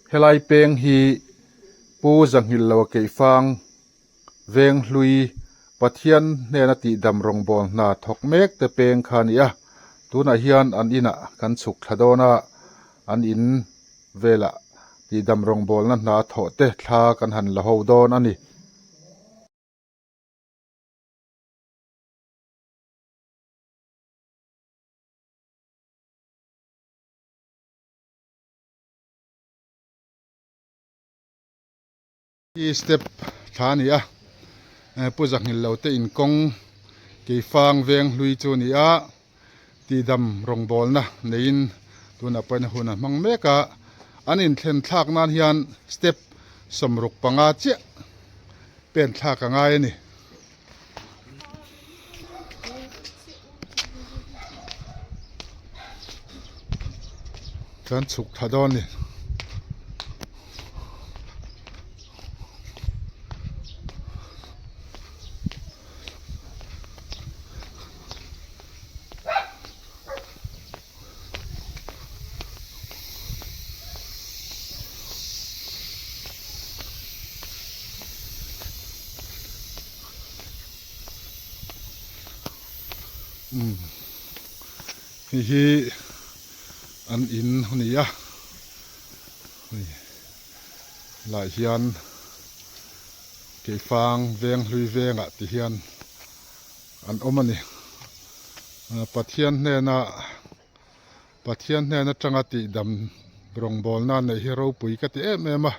Helai peng hi Pu Zanghilh-loa Keifang Venghlui Pathian hnena tihdam rawngbâwl hna thawk mek te peng kha a ni a. Tunah hian an inah kan chhuk thla dawn a, an in velah tihdam rawngbâwlna hna thawh te thla kan han la ho dawn a ni. Hi step thla a ni a, Pu Zahnghil lo te inkawng Keifang veng hlui chu a ni a, tihdam rawngbawlna neiin tunah pawhin a hun a hmang mek a, an inthlen thlak nan hian step 65 chiah pen thlak a ngai a ni. Chuan chhuk thla dawn a ni. Umm hei hi an in a ni a hei lai hian keifang veng hlui vengah ti hian an awm a ni Pathian hnena Pathian hnen atanga tihdam rawngbawlna neih hi ropui ka ti em em a.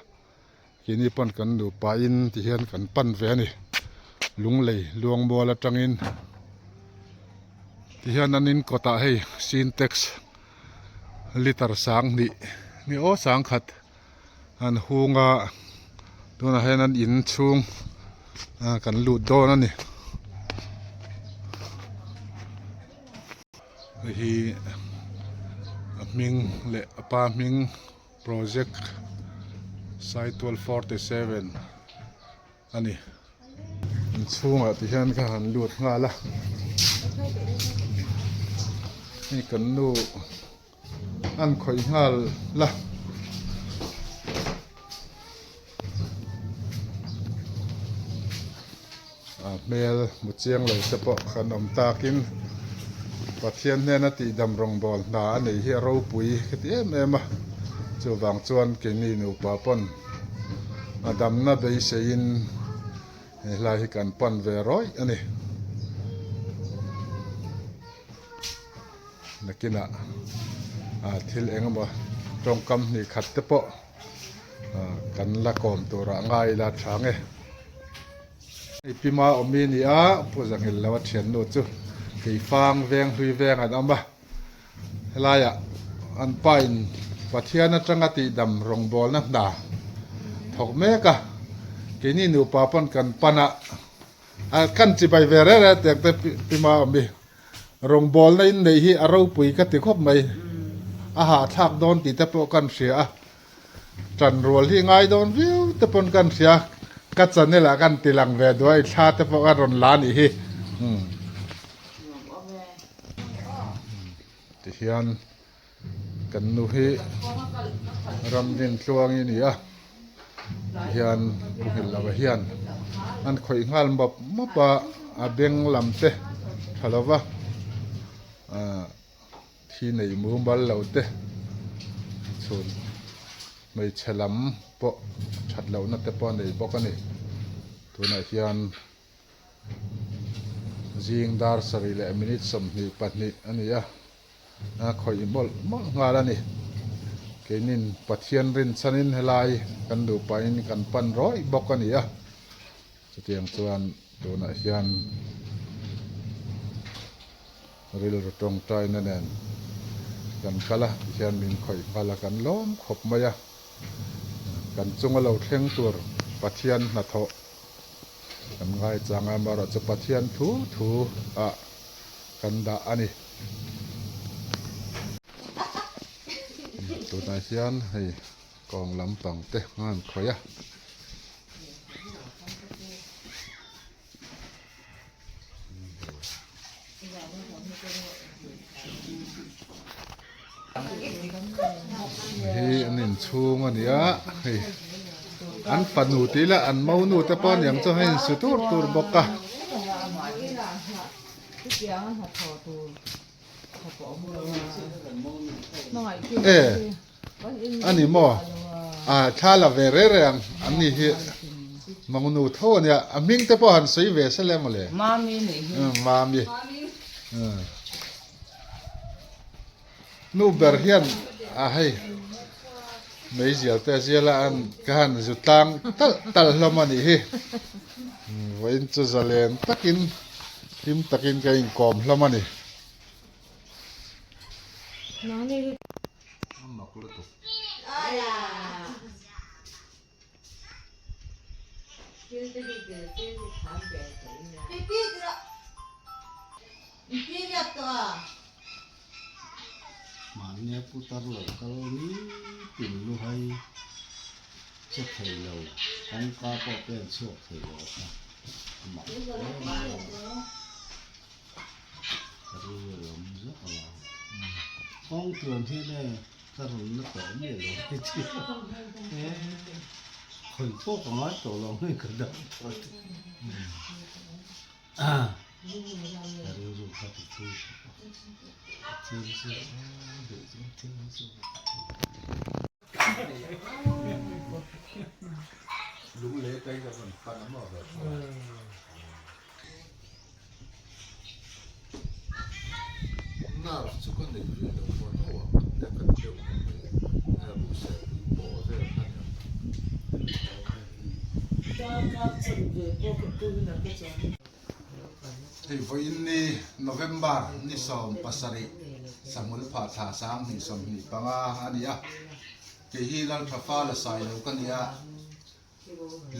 Keini pawn kan nupa in ti hian kan pan ve a ni. Lunglei Luangmual atangin ti hian an in kawtah hei Sintex liter 2000 ni aw 10,000 an hung a tunah hian an in chhung kan lut dawn a ni. Hei hi a hming leh a pa hming. Project Saitual 47 a ni. Inchhungah ti hian ka han lut nghal a. Hei kan nu an khawih nghal la. A hmel hmu chiang lo te pawh kan awm takin Pathian hnena tihdam rawngbâwl hna a nei hi a ropui ka ti em em a, chuvang chuan keini nupa pawn a damna beiseiin he hlai hi kan pan ve rawih a ni. Nakinah thil eng emaw tawngkam hnih khat te pawh kan la kawm turah ngai ila tha nge. Hei Pima awmi a ni a, Pu Zanghil lo a thiannu chu Keifang veng hlui veng an awm a, helaiah an pa in Pathian atanga tihdam rawngbawlna hna thawk mek a, keini nupa pawn kan pan a, kan chibai ve reng reng tiang te Pima awmi rawngbawlna in neih hi a ropui ka ti khawp mai, a hahthlak dawn tih te pawh kan hria a. Ṭan rual hi ngai dawn viau te pawn kan hria, ka channel ah kan ti lang ve duh a, i thla te pawh ka rawn la anih hi. Tihian kan nu hi ramdin tluang i ni a, tihian pu nghilh lova hian an khawih nghal mawp mawp a, a beng lam te tha lova ahh. Thi nei mumal lo te chhun hmeichhe lam pawh that lohna te pawh a nei bawk a ni. Tunah hian zing dar sarih leh minute 22 a ni a, a khawih mawlh mawlh nghal a ni. Keinin Pathian rinchhanin helai kan nupain kan pan rawih bawk a ni a, chutiang chuan tunah hian. Rilru tawngtaina nen kan kal a, tihian min khawih nghal a, kan lawm khawp mai a. Kan chunga lo thleng tur Pathian hnathawh kan ngaichang a, amaherawhchu Pathian thu thu ah kan dah a ni. Tunah hian hei kawng lampang te a han khawih a. Hi an inchhung a ni a hei an fanu tih lah an monu te pawh a niang chu hei insu tur tur bawk a. E a ni maw a thla la ve reng reng ang an ni hi monu tho a nia a hming te pawh han sawi ve sel em mawle mami Nu ber hian a hei meizial te a zial a an ka han zu tlang talh talh hlawm a nih hi vawiin chu zalen takin hlim takin ka inkawm hlawm a ni. Mahnia putar lo kal ni tin lu hai che thei lo, kawngka pawh pen chhuak thei lo kha a mak hle mai a, ka rilru a awm zawk a, kawng tluan hian e. Ka rawn la tawh miah lo hi chi e khawi pawh ka ngai tawh lo ang ka dam tawh te ka rilru kha ti thui khawp a thil chu duh chu thil chu Lunglei atangin ka rawn pan a maw ve Nerve chu ka nei rih lo maw no ang te ka ti deuh mai mai a ruhseh pui pawh vel kha nia. Hei vawiin ni November ni 17 Sahmul phah thla 2025 a ni a, kei hi Lalthafa la sai lo ka ni a.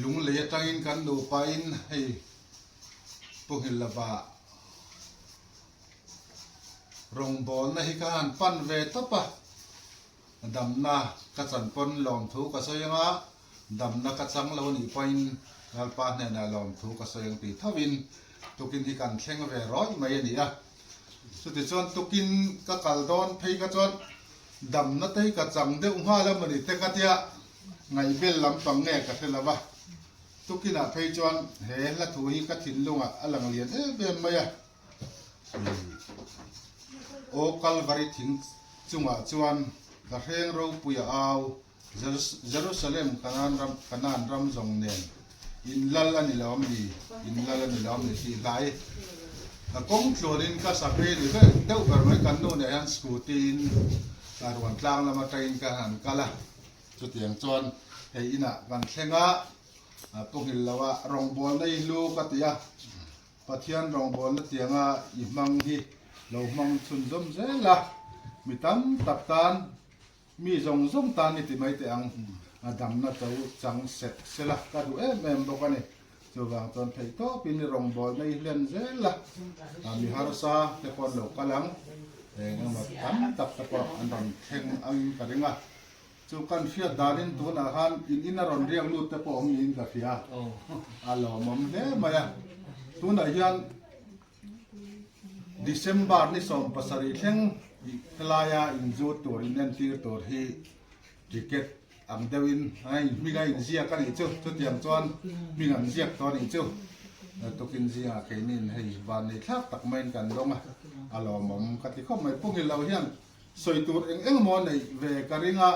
Lunglei atangin kan nupain hei Pu Nghilhlava rawngbawlna hi ka han pan ve tawp a, damna ka chan pawn lawmthu ka sawi ang a, damna ka chang lo anih pawhin Lalpa hnenah lawmthu ka sawi ang tih thovin tukin hi kan thleng ve rawih mai a ni a. Chutichuan tukin ka kal dawn phei kha chuan damna te hi ka chang deuh nghal a mawni te ka tia Ngaihbel lampang nge ka hre lo va, tukinah phei chuan he hla thu hi ka thinlungah a lang lian em em mai a. Aw Kalvari thing chungah chuan ka hreng ropui a au, Jerusalem Kanaan ram Kanaan ram zawng nen in lal a ni lo am ni, in lal a ni lo am ni tih hlai ka kawng tluanin ka sa phei ni ber deuh ber mai kan nu nen hian scooty in ruan tlang lam atangin ka han kal a. Chutiang chuan hei inah kan thleng a, Pu Nghilloa rawngbawlna i hlu ka ti a, Pathian rawngbawlna tianga i hmang hi lo hmang chhunzawm zel a, mi tam tak tan, mi zawng zawng tan i ti mai teh ang, a damna cho chang sek sela ka duh em em bawk a ni. Chuvang chuan theihtawpin i rawngbawlna i hlen zel a, mi harsa te pawh an lo kal ang, eng emaw tam tak te pawh an rawn thleng angin ka ring a. Chu kan hriat danin tunah khan in in a rawn riak lut te pawh awm niin ka hria. A lawmawm hle mai a. Tunah hian December ni 17 thleng helaia inzut tur, inentir tur hi ticket ang deuhin hming a inziak a nih chu. Chutiang chuan hming an ziak tawh a nih chu. Tukin zingah keinin hei van nei thlak tak maiin kan dawng a, a lawmawm ka ti khawp mai. Pu Ngilo hian Sawi tur eng eng maw neih ve ka ring a,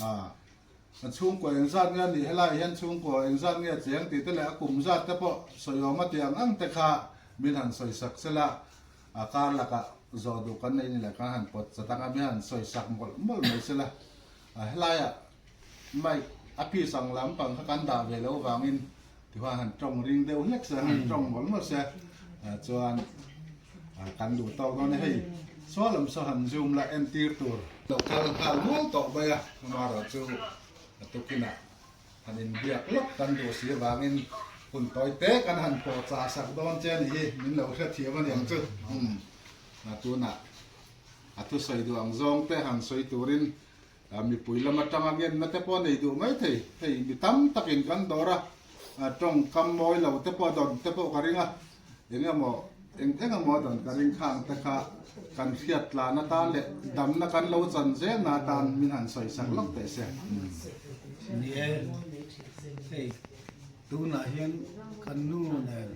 a chhungkaw eng zat nge a nih helaiah hian chhungkaw eng zat nge a cheng tih te leh a kum zat te pawh sawi awm a tih ang ang te kha min han sawi sak sela, a kar lakah zawh duh kan nei ni leh kan han pawt chat ang a, min han sawi sak mawlh mawlh mai sela, a helaiah mic a piece ang lampang kha kan dah ve loh vangin tichuan han tawng ring deuh hlek se, han tawng mawlh mawlh se chuan Kan duh tawk dawn e hei saw lam saw han zoom la entir tur. Lo kal nghal mual tawh mai a, amaherawhchu a tukinah han inbiak lawk kan duh si avangin hun tawi te kan han pawh chah sak dawn che a nih hi, min lo hrethiam a niang chu. Umm tunah a thusawi duh ang zawng te han sawi turin mipui lam atanga ngenna te pawh a nei duh mai thei, hei mi tam takin kan dawr a, tawngkam mawi lo te pawh a dawn te pawh ka ring a, eng emaw. Eng eng emaw dan ka ring khang te kha kan hriat tlan atan leh damna kan lo chan zelna atan min han sawi sak lawk teh se. Ni e, hei tunah hian kan nu nen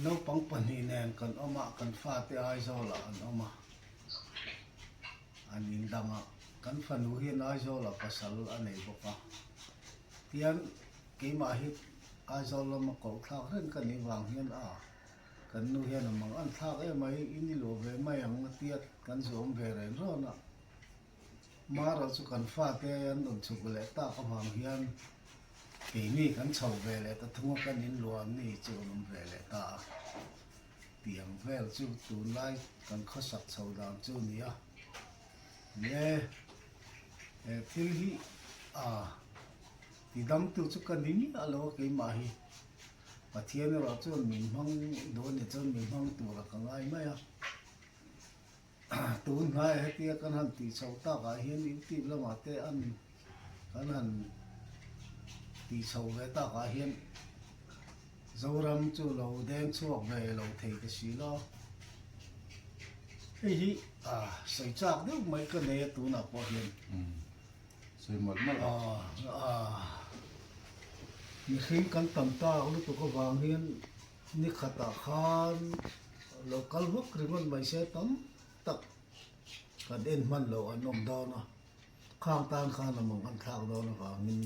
naupang pahnih nen kan awm a, kan fate Aizawlah an awm a, an indang a, kan fanu hian Aizawlah pasal a nei bawk a, tian Keimah hi Aizawl lama koh thlak reng ka nih vang hian a kan nu hian a mang an thlak em ai in i luah ve mai ang a tia kan zawm ve reng rawn a. Mara chu kan fate an rawn chhuk leh tak avang hian keini kan chho ve leh ta thung a kan in luah an ni chu an awm ve leh ta a. Tiang vel chu tunlai kan khawsak chho dan chu a ni a. Ni e, he thil hi a. Ti dangtu chu ka ni miah lo a keimah hi. Pathian erawh chuan min hmang duh a ni chuan min hmang tura ka ngai mai a. Tun hnaiah hetia kan han tih chhoh takah hian YouTube lamah te an kan han tih chhoh ve takah hian Zoram chu lo deng chhuak ve lo thei ta si lo. Hei hi sawi chak deuh mai ka nei a tunah pawh hian. Sawi mawlh mawlh a. Mihring kan tam tak lutuk avang hian ni khatah khan lo kal vak ringawt mai se tam tak kan en hman loh an awm dawn a, khang tan khan a mang an thlak dawn avangin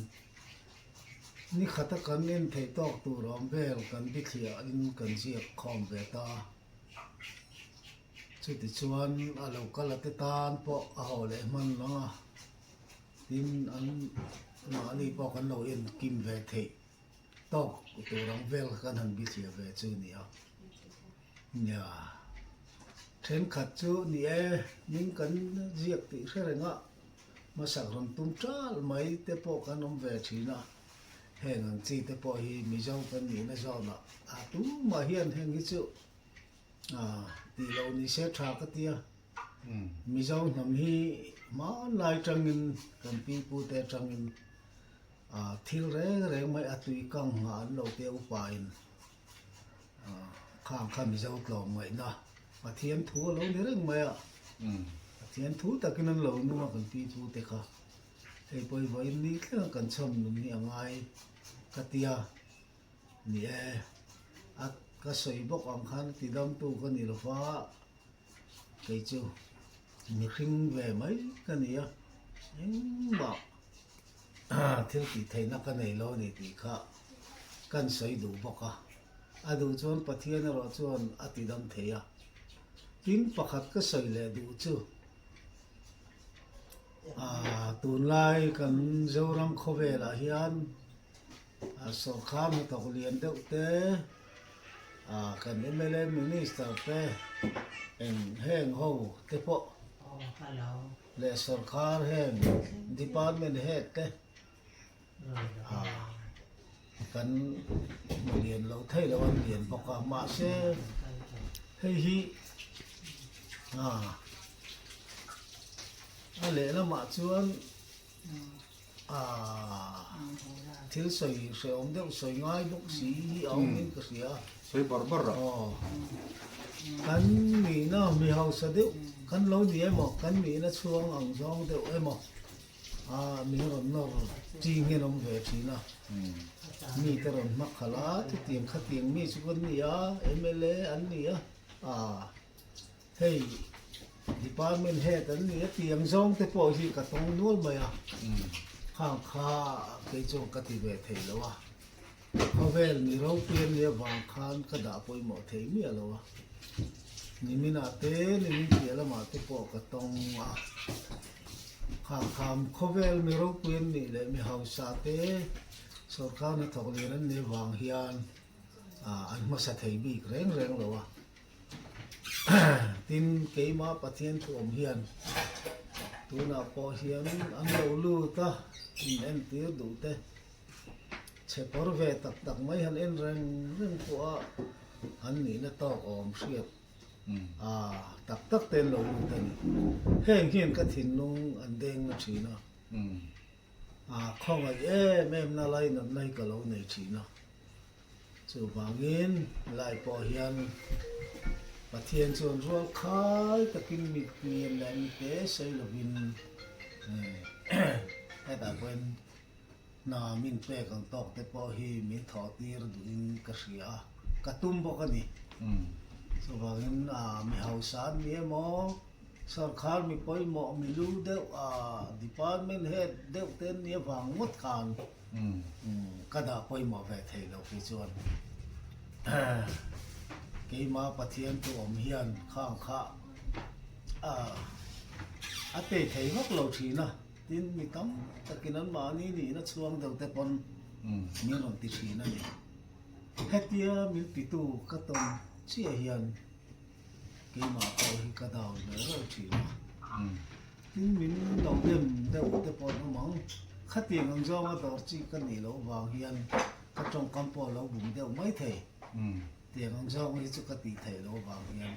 ni khata kan en theih tawk tur awm vel kan bithliahin kan ziak khawm ve ta a. Chutichuan a lo kal a te tan pawh a haw leh hman ang a, tin an mahni pawh kan lo en kim ve theih tawk tur ang vel kha kan han bithliah ve chu a ni a. Nia, thenkhat chu ni e, ning kan ziak tih hre reng a, hmasak rawn tum tal mai te pawh kan awm ve thin a, heng ang chi te pawh hi Mizo kan nihna zawnah a tumah hian heng hi chu Tih loh ni se tha ka tia. Mizo hnam hi hmanlai tangin kan pi pu te atangin thil reng reng mai a tui kang nghah an lo tia upa in khang kha Mizo tlawm ngaihna Pathian thu a lo ni reng mai a. Pathian thu takin an lo nung a kan pi pu te kha. Hei pawh hi vawiin ni thleng a kan chhawm nun hi a ngai ka tia. Ni e, a ka sawi bawk ang khan ti damtu ka ni lo va, kei chu mihring ve mai ka ni a, engmah thil tih theihna ka nei lo a ni tih kha kan sawi duh bawk a, a duh chuan Pathian erawh chuan a ti dam thei a. Tin pakhat ka sawi leh duh chu, tunlai kan Zoram khawvelah hian, Sawrkar hnathawk lian deuh te, kan mla minister te eng heng ho te pawh leh sawrkar heng department head te kan hmu lian lo thei lo an lian bawk a mahse hei hi a lehlamah chuan. Thil sawi hrehawm deuh sawi ngai bawk si hi a awm in ka hria. Sawi bar bar a. Aw. Kan nihna mi hausa deuh kan lo ni emaw, kan nihna chhuang ang zawng deuh emaw a min rawn nawr ching hian awm ve thin a. Mi te rawn hma khalh a, chutiang khatiang mi chu kan ni a, mla an ni a. Hei department head an ni a tih ang zawng te pawh hi ka tawng nual mai a, khang kha kei chuan ka ti ve thei lo a, khawvel mi ropui a nia vang khan ka dah pawimawh thei miah lo a, niminah te nimin piah lamah te pawh ka tawng a, khang kha khawvel mi ropui an nih leh mi hausa te sawrkar hnathawk lian an nih vang hian an hmasa thei bik reng reng lo a. Tin, keimah Pathian thu awm hian tunah pawh hian an lo lut a, in entir duh te, chhe pawr ve tak tak mai han en reng reng pawh a an nihna tawk awm hriat a tak tak te an lo lut a ni. Heng hian ka thinlung an deng na thin a, a khawngaih em em na lainatna hi ka lo nei thin a. Chuvangin lai pawh hian Pathian chuan rual khai takin mit hniam leh mite sawi lovin hetah pawhin hna min pek ang tawk te pawh hi min thawh tir duhin ka hria a, ka tum bawk a ni. Chuvangin mi hausa an ni emaw, sorkar mi pawimawh mi lu deuh department head deuh te an ni avang ngawt khan Ka dah pawimawh ve thei lo khi chuan keimah Pathian tu awm hian khang kha a pe thei vak lo thin a, tin mi tam takin an mahni nihna chhuang deuh te pawn min rawn ti thin a ni. Hetia min titu ka tawn chiah hian keimah pawh hi ka down ve reuh thin a. Tin min lo dem deuh te pawh an awm ang. Khatiang ang zawnga dawr chi ka nih loh vang hian ka tawngkam pawh a lo bum deuh mai thei. Tiang ang zawng hi chu ka tih theih loh vang hian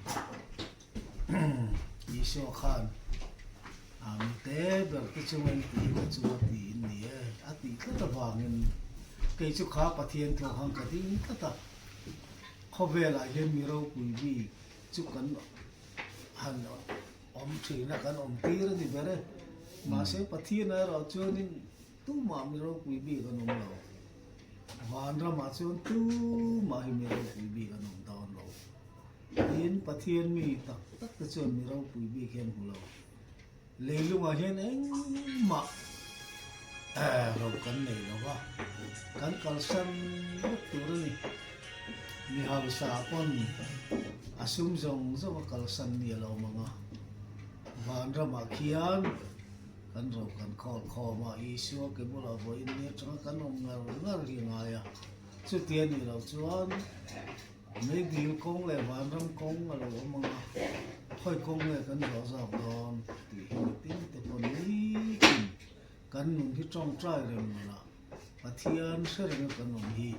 Isua khan a mi te ber te chunga in tih kha chu a ti in ni e a tih tlat avangin kei chu kha Pathian thu khan ka ding tlat a. Khawvelah hian mi ropui bik chu kan han Awm thin a kan awm tir a ni ber e. Mahse Pathian erawh chuanin tumah mi ropui bik an awm lo. Vanramah chuan tumah hi mi ropui bik an awm dawn lo. Tin, Pathian mi tak tak te chuan mi ropui bik hian hmu lo. Leilungah hian engmah ro kan nei lo va, kan kalsan vek tur a ni. Mi hausa pawn a sum zawng zawng a kalsan ni a lo awm ang a, vanramah khian kan ro kan khawl khawm a, Isua ke bulah vawiin ni atanga kan awm ngar ngar hi a ngai a, chuti a nih loh chuan meidil kawng leh vanram kawng a lo awm ang a, khawi kawng nge kan zawh zawk dawn tih hi mitin te pawh nitin kan nun hi tawngtai reng lo lah. Pathian hre renga kan awm hi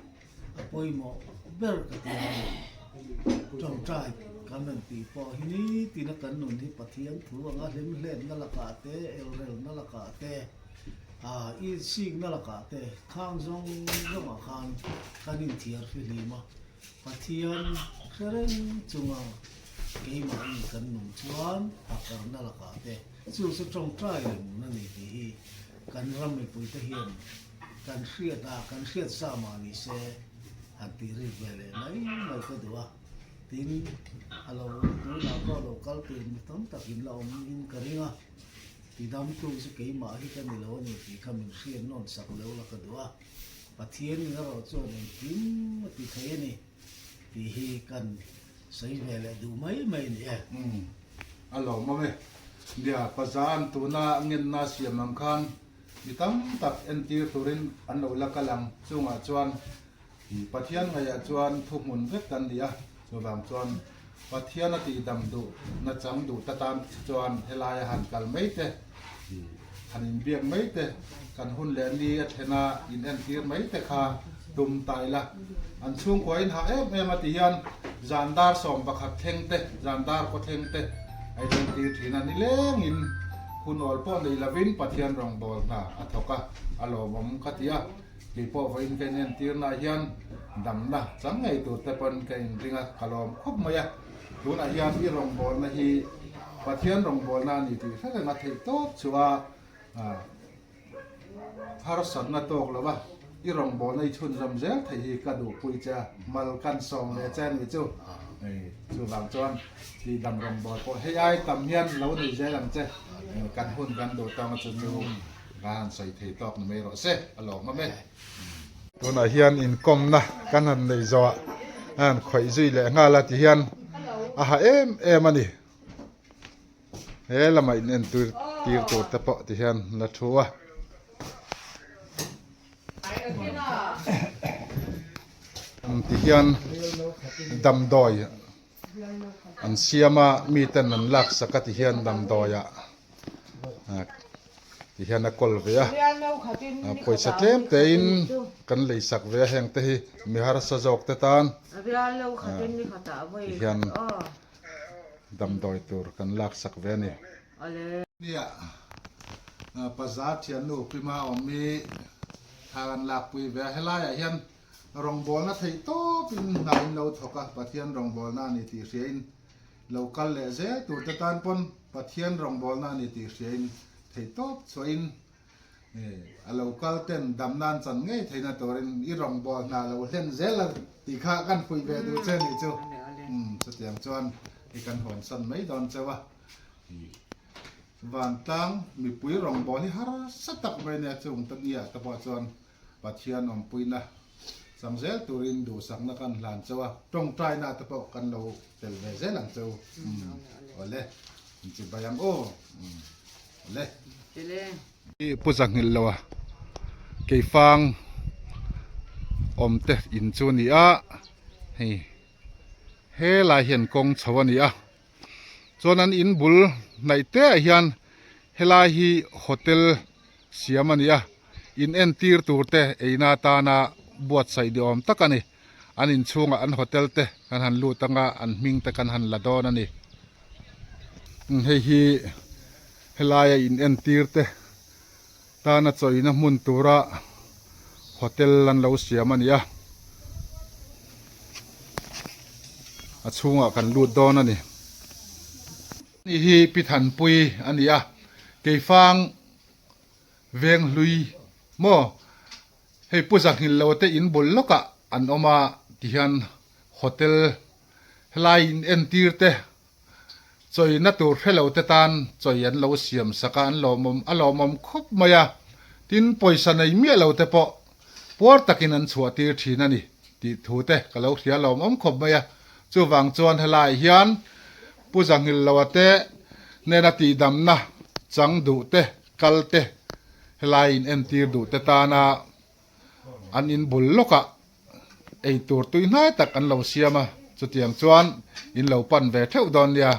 a pawimawh ber ka ti a, tawngtai kan rawn tih pawh hi nitina kan nun hi Pathian thu anga hlimhletna lakah te, elrelna lakah te, insikna lakah te khang zawng zawngah khan kan inthiar fihlim a, Pathian hre reng chunga keimahni kan nun chuan hakarna lakah te chu chu tawngtai reng a ni tih hi Kan ram mipuite hian kan hriat a, kan hriat sa mah ni se han tih rik ve leh mai mai ka duh a. Tin, a lo tunah pawh lo kal tur mi tam tak in la awm in ka ring a, tidamtu chu keimah hi ka ni lo a ni tih kha min hriat nawn sak leu la ka duh a. Pathian in erawh chuan engkim a ti thei a ni tih hi kan Sawi ve leh duh mai mai ni e. Umm a lawmawm e. Nia, Pazan tuna ngenna siam ang khan mi tam tak entir turin an lo la kal ang. Chungah chuan Pathian ngaihah chuan thuhmun vek kan ni a, chuvang chuan Pathian a tihdam duh nachang duh ta tan chuan helaia han kal mai te, Han inbiak mai te, kan hun leh ni a thlen a in entir mai te kha tum ta ila. An chhungkua in hah em em a ti hian zan dar 11 thleng te, zan dar kaw thleng te a in entir thin a. Nilengin hun awl pawh nei lovin Pathian rawngbâwl hna a thawk a, a lawmawm ka ti a. Kei pawh vawiin ka in entirnaah hian damna chang ngei tur te pawn ka inring a, ka lawm khawp mai a. Tunah hian i rawngbawlna hi Pathian rawngbawlna a ni tih hre reng a theih tawp chu a harsatna tawk lo va, i rawngbawlna i chhunzawm zel theih hi ka duhpui che a, mal kan sawm ve che a nih chu. Chuvang chuan tihdam rawngbâwl pawh hei ai tam hian lo nei zel ang che, kan hun kan duh tawng a chu chu ka han sawi thei tawk ni mai rawh se, a lawmawm e. Tunah hian inkawmna kan han neih zawhah a han khawih zui leh nghal a ti hian a ha em em a ni. He lamah in entir tir tur te pawh ti hian la thu a. Ti hian damdawi an siam a miten an laksak a ti hian damdawi ah ti hian a kawl ve a pawisa tlem te in kan lei sak ve a heng te hi mi harsa zawk te tan ti hian damdawi tur kan laksak ve a ni. Nia Paza thiannu Pima awm hi thla kan lakpui ve a helaiah hian. Rawngbawlna theih tawpin hna in lo thawk a, Pathian rawngbawlna a ni tih hriain lo kal leh zel turte tan pawn Pathian rawngbawlna a ni tih hriain theih tawp chhuahin a lo kal ten damna an chan ngei theihna turin i rawngbâwl hna lo hlen zel a tih kha kan fuih ve duh che nih chu. Chutiang chuan i kan hawnsan mai dawn cheu a. Vantlang mipui rawngbâwl hi harsa tak mai nia chung ta nia te pawh chuan Pathian awmpuina chang zel turin duhsakna kan hlan cheu a, tawngtaina te pawh kan lo tel ve zel ang cheu. Awle, inchibai ang aw. Le. I pu Zahnghilh lo a keifang awm te in chu a ni a, hei helai hian kawng chho a ni a, chuan an in bul hnaih te ah hian helai hi hotel siam a ni a, in entir tur te eina atana buatsaih ni awm tak a ni, an inchhungah an hotel te kan han lut anga an hming te kan han la dawn a ni. Hei hi helaia in entir te tana chawina hmun tura hotel an lo siam a ni a, a chhungah kan lut dawn a ni. Hei hi Pi Thanpui a ni a, Keifang Venghlui maw hei Pu Zahnghilh lo te in bul lawkah an awm a tihian hotel Helai in entir te chawina tur hre lo te tan chawi an lo siam sak a, an lawmawm a lawmawm khawp mai a, tin pawisa nei miah lo te pawh puar takin an chhuah tir thin a ni tih thu te ka lo hria lawmawm khawp mai a, chuvang chuan helaiah hian Pu Zahnghilloa te hnena tihdamna chang duh te kal te helai in entir duh te tana an in bul lawkah ei tur tui hnai tak an lo siam a, chutiang chuan in lo pan ve theuh dawn nia.